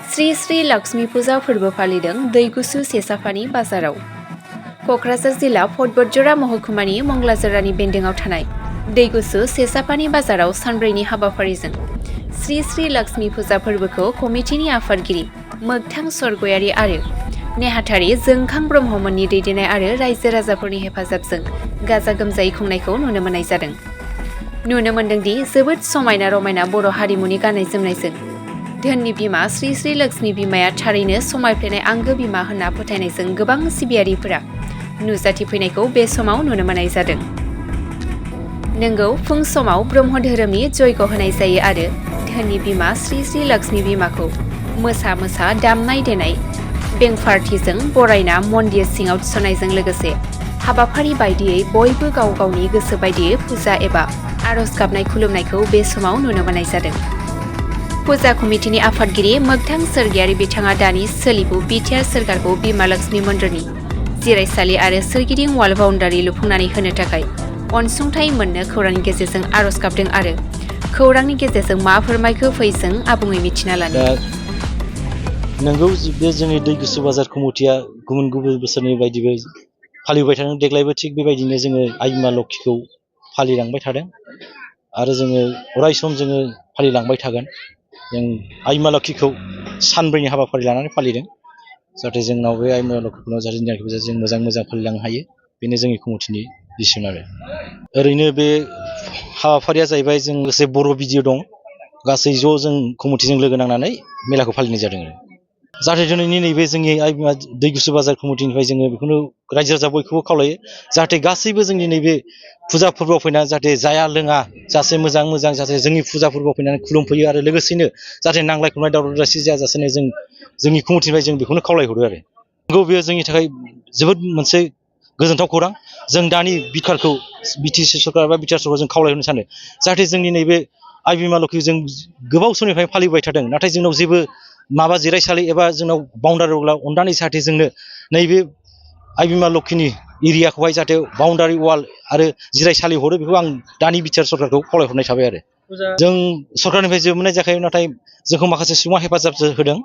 श्री श्री लक्ष्मी फुजा फोरबो फालिदों दैगुसु सेसाफानि बाजाराव। क'क्राझार जिल्ला फटबटजरा महकुमानि मंगलाजरानि बेन्दोंआव थानाय दैगुसु सेसाफानि बाजाराव सानब्रैनि हाबाफारिजों श्री श्री लक्ष्मी फुजा फोरबोखौ कमिटिनि आफादगिरि मोगथां स्वर्गयारि आरो नेहाथारि जोंखां ब्रह्ममोननि दैदेननाय आरो रायजो राजाफोरनि हेफाजाबजों गाजा गोमजायै खुंनायखौ नुनो मोननाय जादों। नुनो मोन्दोंदि जोबोद समायना रमायना बर' हारिमुनि गाननाय जोमनायजों धोननि बिमा श्री श्री लक्ष्मी बिमाया थारैनो समायफ्लेनाय आंगो बिमा होनना फोथायनायजों गोबां सिबियारिफोरा नुजाथिफैनायखौ बे समाव नुनो मोननाय जादों। नोंगौ फुं समाव ब्रह्म धोरोमनि जयग होनाय जायो आरो धोननि बिमा श्री श्री लक्ष्मी बिमाखौ मोसा मोसा दामनाय देनाय बेंफारथिजों बरायना मन्दिर सिङाव थिसननायजों लोगोसे हाबाफारि बायदियै बयबो गाव गावनि गोसो बायदियै फुजा एबा आरज गाबनाय खुलुमनायखौ बे समाव नुनो मोननाय जादों। फुजा कमिटिनि आफादगिरि मोगथां सोरगियारि बिथाङा दानि सोलिफु बिटिआर सोरखारखौ बिमा लक्ष्मी मन्दिरनि जिरायसालि आरो सोरगिदिं वाल बाउन्डारि लुफुंनानै होनो थाखाय अनसुंथाइ मोननो खौरांनि गेजेरजों आरज गाबदों आरो खौरांनि गेजेरजों मा फोरमायखो फैजों आबुङै मिथिना लानो। नंगौ बे जोंनि दैगुसु बाजार कमिटिया गुबुन गुबुन बोसोरनि बायदिबो फालिबाय थादों। देग्लायबो थिग बेबायदिनो जोङो आइ बिमा लक्ष्मीखौ फालिलांबाय थादों आरो जोङो अराय सम जोङो फालिलांबाय थागोन। जों आइ बिमा लक्ष्मीखौ सानब्रैनि हाबाफारि लानानै फालिदों जाहाथे जोंनाव बे आइ बिमा लक्ष्मीखौ जाहाथे जों मोजां फालिलांनो हायो, बेनो जोंनि कमिटिनि डिसिसन आरो। ओरैनो बे हाबाफारिया जाहैबाय जों लोगोसे बर' भिडिअ दं, गासै ज' जों कमिटिजों लोगो नांनानै मेलाखौ फालिनाय जादों आरो। जाहाथे दिनैनि नैबे जोंनि आइ बिमा दैगुसु बाजार कमिटिनिफ्राय जोङो बेखौनो रायजो राजा बयखौबो खावलायो जाहाथे गासैबो जोंनि नैबे फुजा फोरबोआव फैनानै जाहाथे जाया लोङा जाहाथे मोजां जाहाथे जोंनि फुजा फोरबोआव फैनानै खुलुमफैयो आरो लोगोसेनो जाहाथे नांलाय खमलाय दावराव दावसि जायाजासेनो जों जोंनि कमिटिनिफ्राय जों बेखौनो खावलायहरो आरो। नंगौ बेयो जोंनि थाखाय जोबोद मोनसे गोजोनथाव खौरां। जों दानि बिटिआरखौ बिटिसि सरकार बा बिटिआर सरकारखौ जों खावलायहरनो सानो जाहाथे जोंनि नैबे आइ बिमा लक्ष्मीखौ जों गोबाव समनिफ्राय फालिबाय थादों, नाथाय जोंनाव जेबो माबा जिरायसालि एबा जोंनाव बाउन्डारि वाल अननानै जाहाथे जोंनो नैबे आइ बिमा लक्ष्मीनि एरियाखौहाय जाहाथे बाउन्डारि वाल आरो जिरायसालि हरो, बेखौ आं दानि बिटिआर सरकारखौ खावलायहरनाय थाबाय आरो। जों सरकारनिफ्राय जेबो मोननाय जायाखै, नाथाय जोंखौ माखासे सुबुङा हेफाजाब होदों।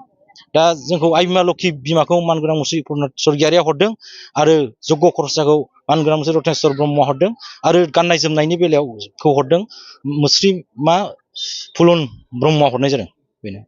दा जोंखौ आइ बिमा लक्ष्मी बिमाखौ मानगोनां मुस्रि प्रमद स्वर्गयारिया हरदों आरो जग्य खरसाखौ मानगोनां मुस्रि रत्नेस्वर ब्रह्मआ हरदों आरो गाननाय जोमनायनि बेलायाव हरदों मुस्रि फुलन ब्रह्मआ हरनाय जादों, बेनो।